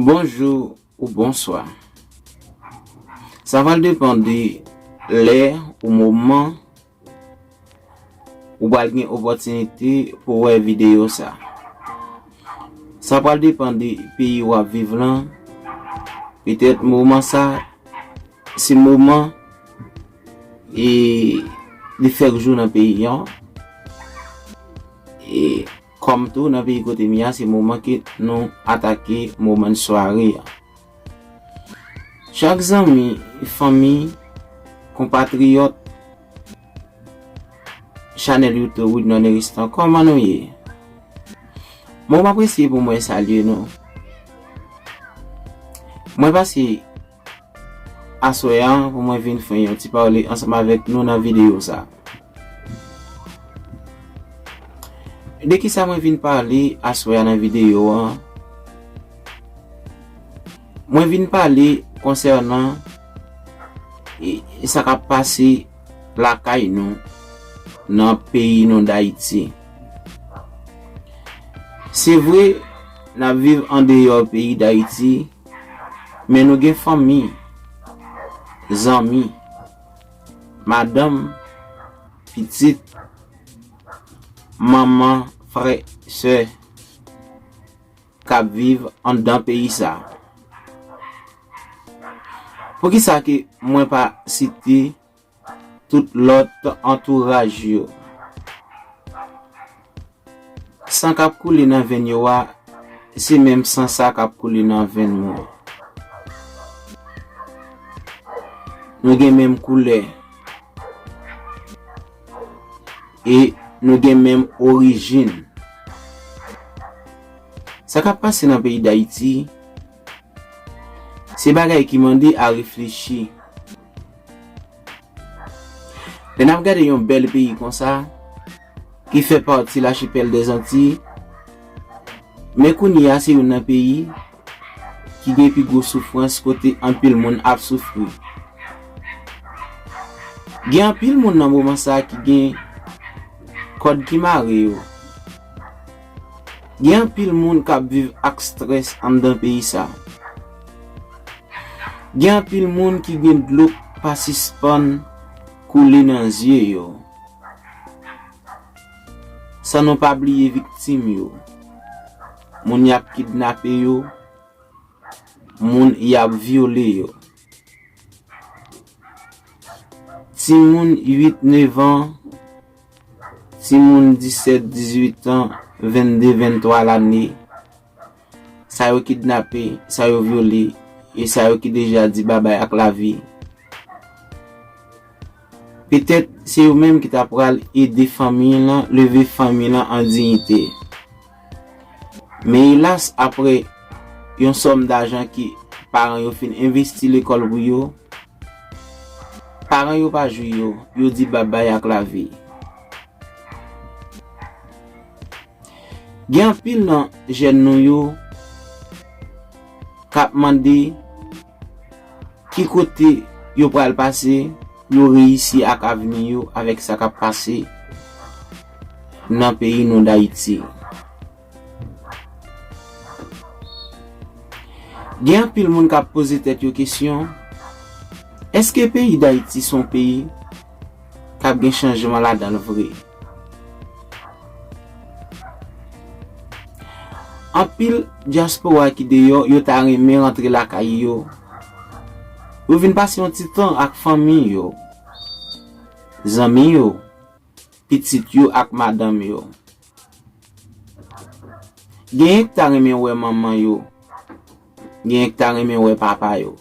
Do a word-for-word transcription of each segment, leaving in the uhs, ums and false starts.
Bonjou ou bonswa. Sa pral depann de lè ou moman ou pral gen opòtinite pou wè videyo sa. Sa pral depann de peyi w ap viv lan. Petèt moman sa, se moman e li fèk jou nan peyi an. E kòm tou nan peyi kote m ye a, se moman ke nou atake moman sware a. Chak zanmi, fanmi, konpatriyòt, chanèl YouTube Widnon Eristan, kòman nou ye? Mwen, m apresye pou mwen salye nou. Mwen pase aswè a pou mwen vin fè yon ti pale ansanm avèk nou nan videyo sa. De kisa mwen vin pale aswè a nan videyo an? Mwen vin pale konsènan e, e sa k ap pase lakay nou nan peyi nou Dayiti. Se vre, n ap viv andeyò peyi Dayiti, men nou gen fanmi, zanmi, madanm, pitit, manman, frè, sè k ap viv anndan peyi sa. Poukisa ke mwen pa site tout lòt antouraj yo? San k ap koule nan venn yo a, se menm san sa k ap koule nan venn mwen. Nou gen menm koulè. E nou gen menm orijin. Sa k ap pase nan peyi Dayiti, se bagay ki mande a reflechi. Lè n ap gade yon bèl peyi konsa, ki fè pati Lachipèl dèzantiy, men kounye a se youn nan peyi ki gen pi gwo soufrans kote anpil moun ap soufri. Gen anpil moun nan moman sa ki gen kòd ki mare yo. Gen anpil moun k ap viv ak strès anndan peyi sa. Gen anpil moun ki gen dlo k pa sispann koule nan zye yo. San nou pa bliye viktim yo. Moun y ap kidnape yo, moun y ap vyole yo. Timoun uit, nèf an, timoun disèt, dizuit an, vennde, venntwa lane, sa yo kidnape, sa yo vyole, e sa yo ki deja di babay ak lavi. Petèt se yo menm ki ta pral ede fanmi lan, leve fanmi lan an diyite. Men elas, apre yon sòm dajan ke paran yo fin envesti lekòl pou yo, paran yo pa jwi yo, yo di babay ak lavi. Gen anpil nan jèn nou yo k ap mande ki kote yo pral pase pou yo reyisi ak avni yo avèk sa k ap pase nan peyi nou Dayiti. Gen anpil moun k ap poze tèt yo kesyon, èske peyi Dayiti se yon peyi k ap gen chanjman ladan l vre? Anpil dyaspora ki deyò, yo ta renmen rantre lakay yo. Yo vin pase yon ti tan ak fanmi yo, zanmi yo, pitit yo ak madanm yo. Genyen ki ta renmen wè manman yo. Genyen ki ta renmen wè papa yo.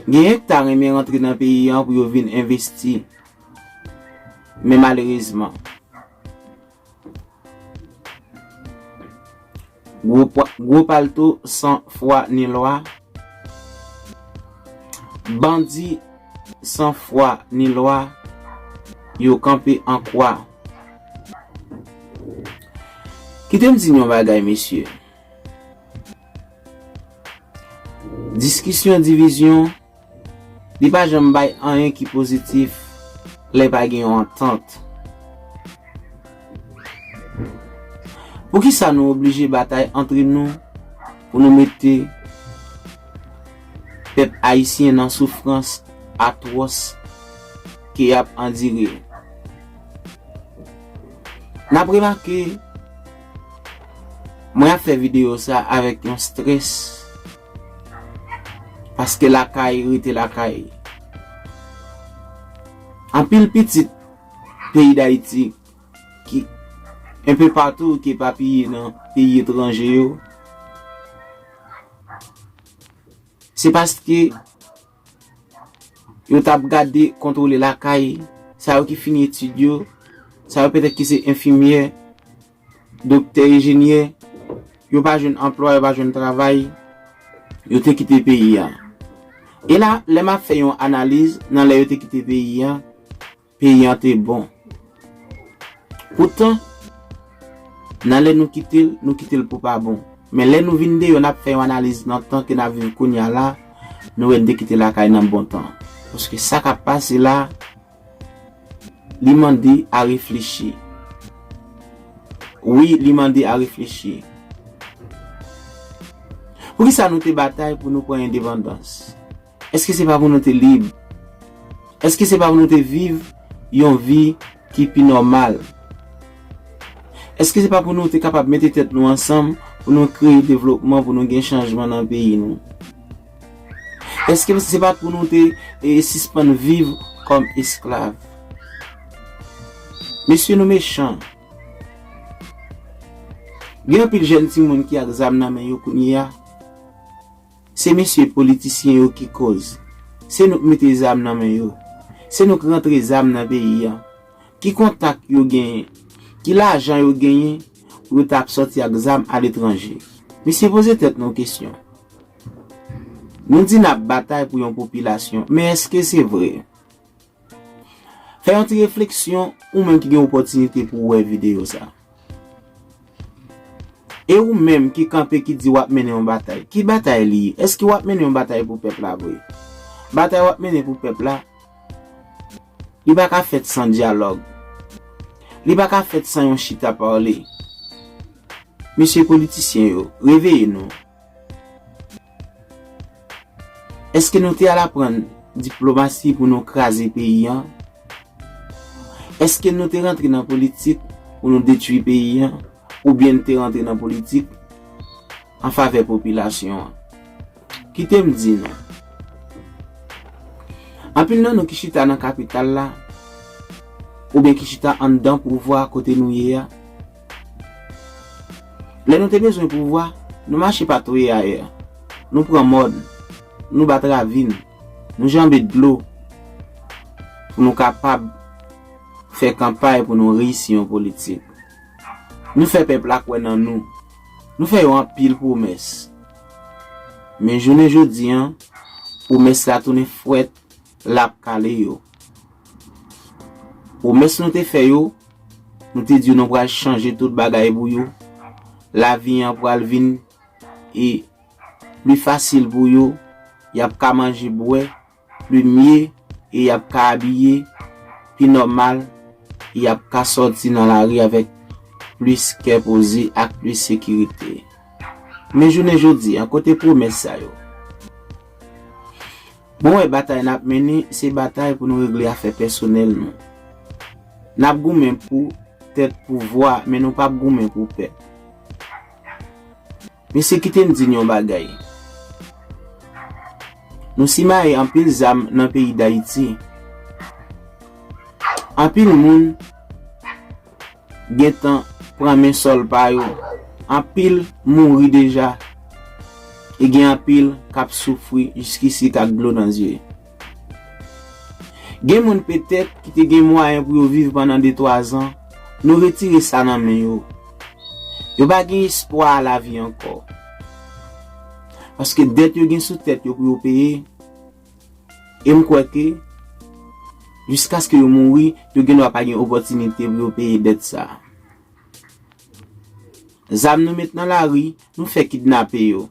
Genyen ki ta renmen rantre nan peyi an pou yo vin envesti. Men malerezman, gwo pwa-, gwo palto san fwa ni lwa, bandi san fwa ni lwa, yo kanpe an kwa. Kite m di n yon bagay, mesye. Diskisyon, divizyon, li pa janm bay anyen ki pozitif lè pa gen yon antant. Poukisa nou oblije batay antre nou pou nou mete pèp ayisyen nan soufrans atwòs ke y ap andire. N ap remake, mwen ap fè videyo sa avèk yon strès, paske lakay rete lakay. Anpil pitit peyi Dayiti ki enpe patou ki epapiye nan peyi etranje yo, se paske yo t ap gade kontwole lakay, sa yo ki fini etid yo, sa yo petèt ki se enfimyè, doktè, enjenyè, yo pa jwenn anplwa, yo pa jwenn travay, yo te kite peyi a. E la, lè m ap fè yon analiz nan lè yo te kite peyi a, peyi an te bon. Poutan, nan lè nou kite l, nou kite l pou pa bon. Men lè nou vin deyò, n ap fè yon analiz nan tan ke n ap viv kounye a la, nou wè n te kite lakay nan bon tan. Paske sa k ap pase la, li mande a reflechi. Wi, li mande a reflechi. Poukisa nou te batay pou nou pran endepandans? Èske se pa pou nou te lib? Èske se pa pou nou te viv yon vi ki pi nòmal? Èske se pa pou nou te kapab mete tèt nou ansanm pou nou kreye devlopman, pou nou gen chanjman nan peyi nou? Èske se pa pou nou te, e, sispann viv kòm esklav? Mesye, nou mechan. Gen anpil jèn timoun ki ak zam nan men yo kounye a. Se mesye politisyen yo ki koz. Se nou k mete zam nan men yo. Se nou k rantre zam nan peyi a. Ki kontak yo genyen? Ki lajan yo genyen pou yo t ap sòti ak zam aletranje? Mesye, poze tèt nou kesyon. Nou di n ap batay pou yon popilasyon, men èske se vre? Fè yon ti refleksyon, ou menm ki gen opòtinite pou w wè videyo sa. E ou menm ki kanpe, ki di w ap mennen yon batay, ki batay li ye? Èske w ap mennen yon batay pou pèp la vre? Batay w ap mennen pou pèp la, li pa ka fèt san dyalòg. Li pa ka fèt san yon chita pale. Mesye politisyen yo, reveye nou. Èske nou te al aprann diplomasi pou nou kraze peyi an? Èske nou te rantre nan politik pou nou detwi peyi an? Oubyen nou te rantre nan politik an favè popilasyon an? Kite m di nou. Anpil nan nou ki chita nan kapital la, oubyen ki chita anndan pouvwa kote nou ye a, lè nou te bezwen pouvwa, nou mache pa touyayè. Nou pran mòn, nou bat ravin, nou janbe dlo pou nou kapab fè kanpay pou nou reyisi yon politik. Nou fè pèp la kwè nan nou. Nou fè yo anpil pwomès. Men jounen jodi an, pwomès la tounen fwèt, l ap kale yo. Pwomès nou te fè yo, nou te di yo nou pral chanje tout bagay pou yo. Lavi an pral vin e pli fasil pou yo, y ap ka manje, bwè pli mye, e y ap ka abiye pi nòmal, e y ap ka sòti nan lari avèk plis kè poze ak plis sekirite. Men jounen jodi an, kote pwomès sa yo? Bon, wè, batay n ap mennen, se batay pou nou regle afè pèsonèl nou. N ap goumen pou tèt, pouvwa, men nou p ap goumen pou pèp. Mesye, kite m di n yon bagay. Nou simaye anpil zam nan peyi Dayiti. Anpil moun gentan pran men sòl pa yo. Anpil mouri deja. E gen anpil k ap soufri jiskisi k ak dlo nan zye. Gen moun petèt ki te gen mwayen pou yo viv pandan de twa zan, nou retire sa nan men yo. Yo pa gen espwa a lavi ankò. Paske dèt yo gen sou tèt yo pou yo peye, e m kwè ke jiskaske yo mouri, yo gen dwa pa gen opòtinite pou yo peye dèt sa a. Zam nou met nan lari, nou fè kidnape yo.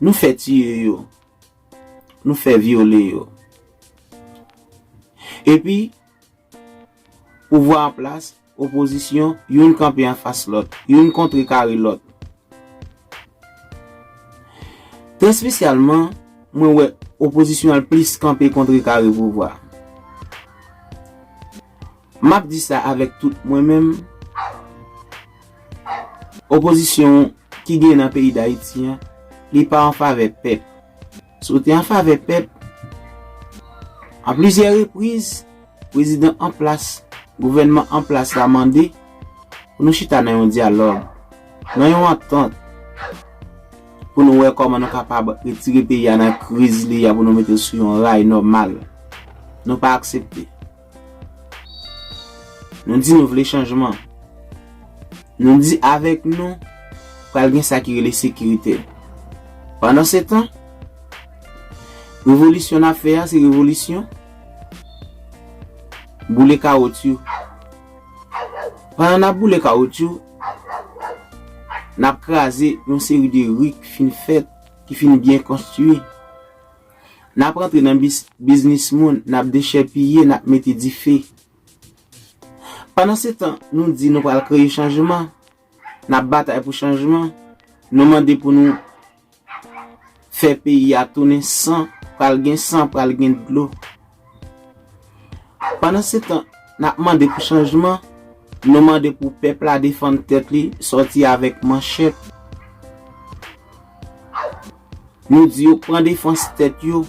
Nou fè tiye yo. Nou fè vyole yo. Epi, pouvwa an plas, opozisyon, youn kanpe anfas lòt, youn kontrekare lòt. Espesyalman, mwen wè opozisyon an plis kanpe kontrekare pouvwa. M ap di sa avèk tout mwen menm. Opozisyon ki gen nan peyi Dayiti an, li pa an favè pèp. Si w te an favè pèp, an plizyè repriz, prezidan an plas, gouvènman an plas la mande pou nou chita nan yon dyalòg, nan yon antant, pou nou wè kòman nou kapab retire peyi a nan kriz li a pou nou mete l sou yon ray nòmal. Nou pa aksepte. Nou di nou vle chanjman. Nou di avèk nou pral gen sa ki rele sekirite. Pandansetan, revolisyon n ap fè a se revolisyon boule kawotchou. Pandan n ap boule kawotchou, n ap kraze yon seri de ri ki fin fèt, ki fin byen konstwi. N ap rantre nan bis-, biznis moun, n ap dechèpiye, n ap mete dife. Pandansetan, nou di nou pral kreye chanjman, n ap batay pou chanjman, nou mande pou nou fè peyi a tounen san, pral gen san, pral gen dlo. Pandansetan, n ap mande pou chanjman, nou mande pou pèp la defann tèt li, sòti avèk manchèt. Nou di yo pran defans tèt yo.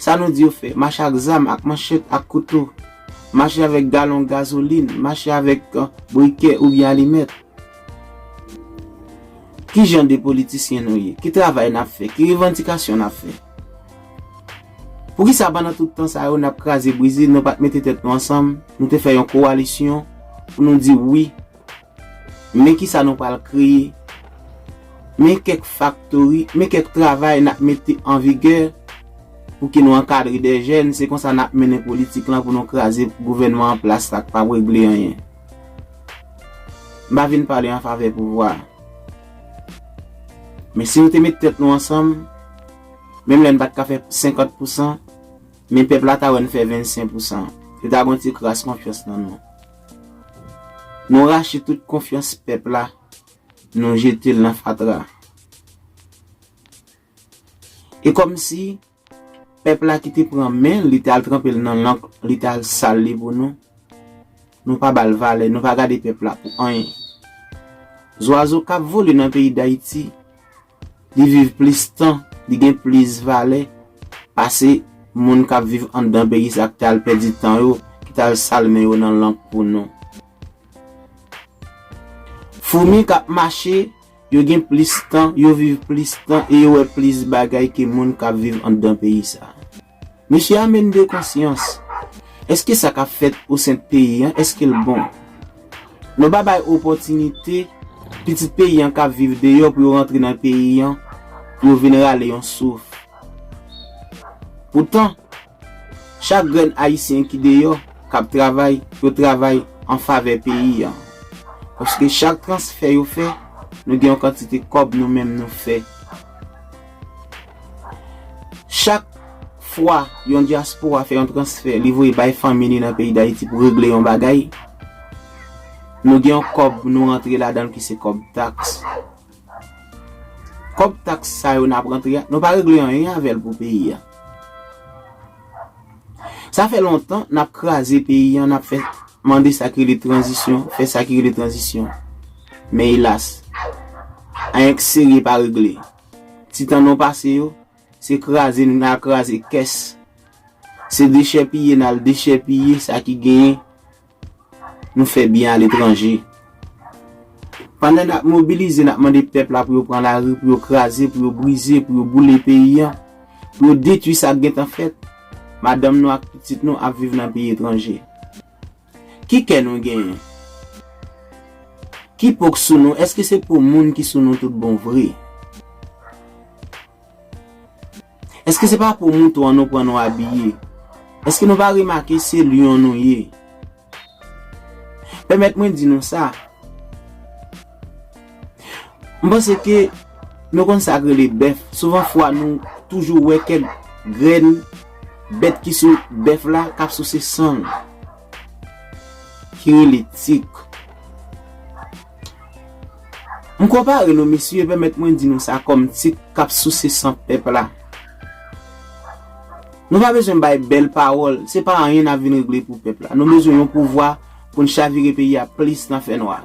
Sa nou di yo fè? Mache ak zam, ak manchèt, ak kouto. Mache avèk galon gazolin, mache avèk, euh, brikè oubyen alimèt. Ki jan de politisyen nou ye? Ki travay n ap fè? Ki revandikasyon n ap fè? Poukisa pandan tout tan sa yo n ap kraze brize, nou pa t mete tèt nou ansanm, nou te fè yon kowalisyon pou nou di wi, men kisa nou pral kreye, men kèk faktori, men kèk travay n ap mete an vigè pou ke nou ankadre de jèn, se konsa n ap mennen politik lan pou nou kraze gouvènman an plas la k p ap regle anyen. M pa vin pale an favè pouvwa. Men si nou te met tèt nou ansanm, menm lè n pa t ka fè senkant pousan, men pèp la ta wè n fè vennsenk pousan. Yo ta gen yon ti kras konfyans nan nou. Nou rache tout konfyans pèp la, nou jete l nan fatra. E kòmsi pèp la ki te pran men l, li te al tranpe l nan lank, li te al sal li pou nou. Nou pa ba l valè, nou pa gade pèp la pou anyen. Zwazo k ap vole nan peyi Dayiti, li viv plis tan, li gen plis valè pase moun k ap viv anndan peyi sa k t al pèdi tan yo, ki t al sal men yo nan lank pou nou. Foumi k ap mache, yo gen plis tan, yo viv plis tan e yo wè plis bagay ke moun k ap viv anndan peyi sa. Mesye a menm de konsyans. Èske sa k ap fèt o sen peyi an, èske l bon? Nou pa bay opòtinite pitit peyi an k ap viv deyò pou yo rantre nan peyi an, pou yo vin rale yon souf. Poutan, chak grenn Ayisyen ki deyò, k ap travay, yo travay an favè peyi an. Paske chak transfè yo fè, nou gen yon kantite kòb nou menm nou fè. Chak fwa yon dyaspora fè yon transfè, li voye bay fanmi li nan peyi Dayiti pou regle yon bagay, nou gen yon kòb nou rantre ladan l ki se kòb taks. Kòb taks sa yo n ap rantre a, nou pa regle anyen avè l pou peyi a. Sa fè lontan n ap kraze peyi an, n ap fè mande sa ki rele tranzisyon, fè sa ki rele tranzisyon. Men elas, anyen k serye pa regle. Ti tan nou pase yo, se kraze n al kraze kès. Se dechèpiye n al dechèpiye sa ki genyen nou fè byen aletranje. Pandan n ap mobilize, n ap mande pèp la pou yo pran lari, pou yo kraze, pou yo brize, pou yo boule peyi an, pou yo detwi sa k gentan fèt, madanm nou ak pitit nou ap viv nan peyi etranje. Ki kè nou genyen? Ki po k sou nou? Èske se po moun ki sou nou tout bon vre? Èske se pa po mouton an nou pran nou abiye? Èske nou pa remake se lyon nou ye? Pèmèt mwen di nou sa. M panse ke nou konn sa k rele bèf. Souvan fwa nou toujou wè kèk grenn bèt ki sou bèf la k ap souse san l, ki rele tik. M konpare nou, mesye, pèmèt mwen di nou sa kòm tit, k ap souse san pèp la. Nou pa bezwen bay bèl pawòl, se pa anyen n ap vin regle pou pèp la. Nou bezwen yon pouvwa pou n chavire peyi a plis nan fènwa.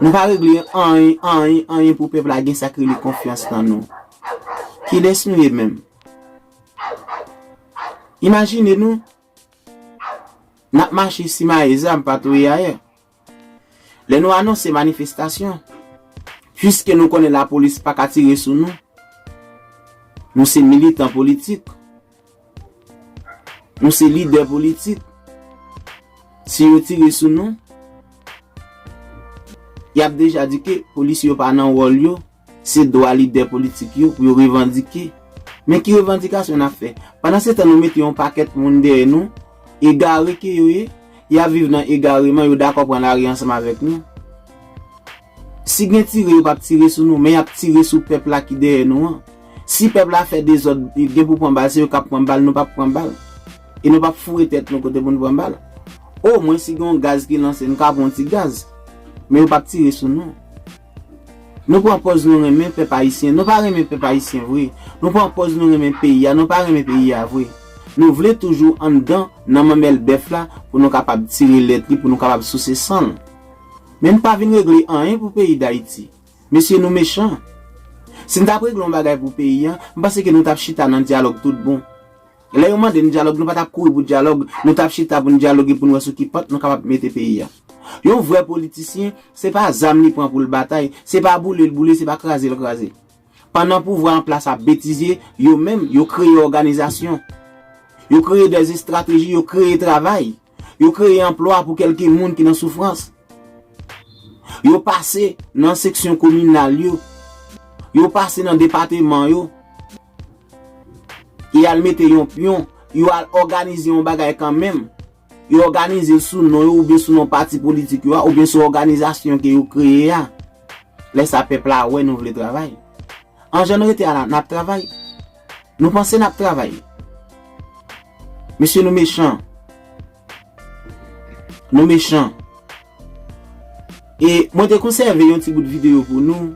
Nou pa regle anyen, anyen, anyen pou pèp la gen sa k rele konfyans nan nou. Kilès nou ye menm? Imajine nou, n ap mache simaye zam, pa touye ayè. Lè nou anonse manifestasyon, piske nou konnen lapolis pa ka tire sou nou, nou se militan politik, nou se lidè politik. Si yo tire sou nou, y ap deja di ke polisye yo pa nan wòl yo, se dwa lidè politik yo pou yo revandike. Men ki revandikasyon n ap fè? Pandansetan, nou mete yon pakèt moun dèyè nou, egare ke yo ye, y ap viv nan egareman, yo dakò pran lari ansanm avèk nou. Si gen tire, yo p ap tire sou nou, men y ap tire sou pèp la ki dèyè nou an. Si pèp la fè dezòd, gen pou pran bal, se yo k ap pran bal, nou p ap pran bal. E nou p ap foure tèt nou kote pou n pran bal. Omwen, si gen yon gaz ki lanse, n ka pran yon ti gaz. Men yo p ap tire sou nou. Nou pran pòz nou renmen pèp ayisyen. Nou pa renmen pèp ayisyen vre. Nou pran pòz nou renmen peyi a. Nou pa renmen peyi a vre. Nou vle toujou anndan nan manmèl bèf la pou nou kapab tire lèt li, pou nou kapab souse san l. Men n pa vin regle anyen pou peyi Dayiti. Mesye, nou mechan. Si n t ap regle yon bagay pou peyi a, m panse ke nou t ap chita nan dyalòg tout bon. Lè yo mande n dyalòg, nou pa t ap kouri pou dyalòg, nou t ap chita pou n dyaloge, pou n wè sou ki pant nou kapab mete peyi a. Yon vrè politisyen, se pa zam li pran pou l batay, se pa boule l boule, se pa kraze l kraze. Pandan pouvwa an plas ap betize, yo menm, yo kreye òganizasyon. Yo kreye dè estrateji, yo kreye travay. Yo kreye anplwa pou kèlke moun ki nan soufrans. Yo pase nan seksyon kominal yo. Yo pase nan depatman yo. E al mete yon pyon, yo al òganize yon bagay kanmenm. Yo òganize l sou non yo oubyen sou non pati politik yo a, oubyen sou òganizasyon ke yo kreye a. Lè sa pèp la wè nou vle travay. An jan nou rete a la, n ap travay. Nou panse n ap travay. Mesye, nou mechan. Nou mechan. E mwen te konsève yon ti bout videyo pou nou.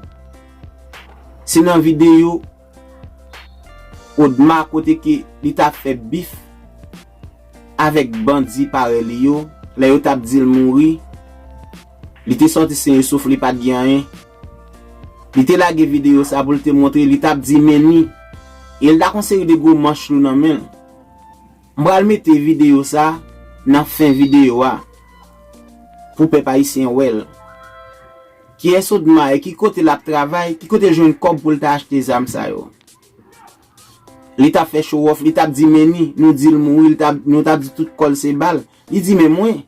Se nan videyo Odma kote ke li t ap fè bif avèk bandi parèy li yo, lè yo t ap di l mouri, li te sòti senyen souf, li pa t gen anyen. Li te lage videyo sa pou l te montre, li t ap di men ni. E l t ak yon seri de gwo manch lou nan men l. M pral mete videyo sa nan fen videyo a pou pèp ayisyen wè l. Kiyès Odma ye? Ki kote l ap travay? Ki kote l jwenn kòb pou l ta achte zam sa yo? Li t ap fè show off, li t ap di men ni, nou di l mouri, li t ap, nou t ap di tout kò l se bal. Li di men mwen.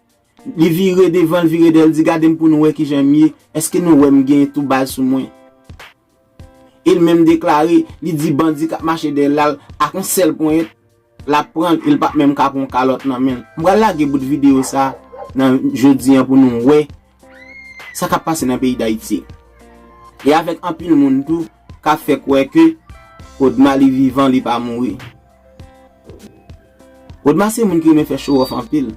Li vire devan, li vire dèyè, li di gade m pou nou wè kijan m ye, èske nou wè m gen tou bal sou mwen? E l menm deklare, li di bandi k ap mache dèyè l la, ak yon sèl ponyèt, l ap pran l, e l p ap menm ka pran yon kalòt nan men l. M pral lage bout videyo sa nan jodi an pou nou wè sa k ap pase nan peyi Dayiti. E avèk anpil moun tou k ap fè kwè ke Odma li vivan, li pa mouri. Odma se moun ki renmen fè show off anpil.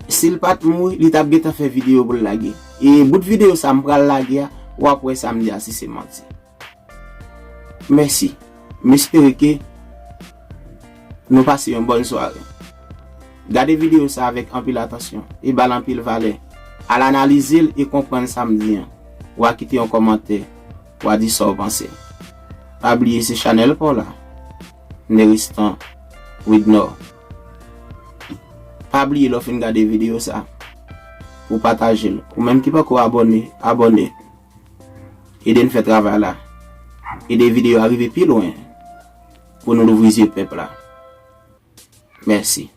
Si l pa t mouri, li t ap gentan fè videyo pou l lage. E bout videyo sa m pral lage a, w ap wè sa m di a si se manti. Mèsi. M espere ke nou pase yon bòn sware. Gade videyo sa avèk anpil atansyon e ba l anpil valè. Al analize l e konprann sa m di an. W a kite yon kòmantè, w a di sa w panse. Pa bliye se chanèl pa w la. Neristan Widnor. Pa bliye lè w fin gade videyo sa pou pataje l. Ou menm ki poko abòne, abòne. Ede n fè travay la. Ede videyo a rive pi lwen pou nou louvri zye pèp la. Mèsi.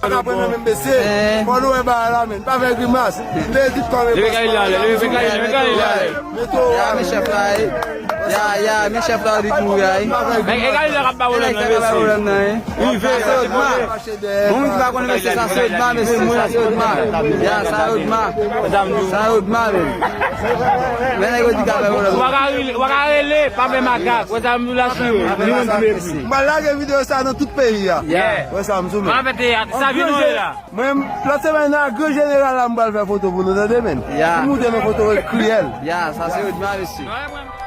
N ap pran nan menm mesye. Fò nou wè bagay la, men. Pa fè grimas. Leve tout kò, men. Leve Galilè ale, leve Galilè, leve Galilè ale. Mete w. Ya, men chèf la, eh. Ya, ya, men chèf la, li kouri, eh. Men e Galilè k ap ba pwoblèm nan, mesye. Rive, sa se Odma. Bon, moun ki pa konn mesye, sa se Odma, mesye, sa se Odma. Ya, sa Odma. Sa Odma, men. Men nèg yo di ka fè pwoblèm. Ou pa ka rele, ou pa ka rele, pa fè makak. Wè sa m di w la, sou yo. M pral lage videyo sa nan tout peyi a. Wè sa m sou men. Mwen fè teyat, sa vin nou la. Mwen, lòt semèn nan, gran jeneral la, m pral fè foto pou nou, tande, men. Ya. Pou nou te nan foto kriyèl. Ya, sa se Odma, mesye.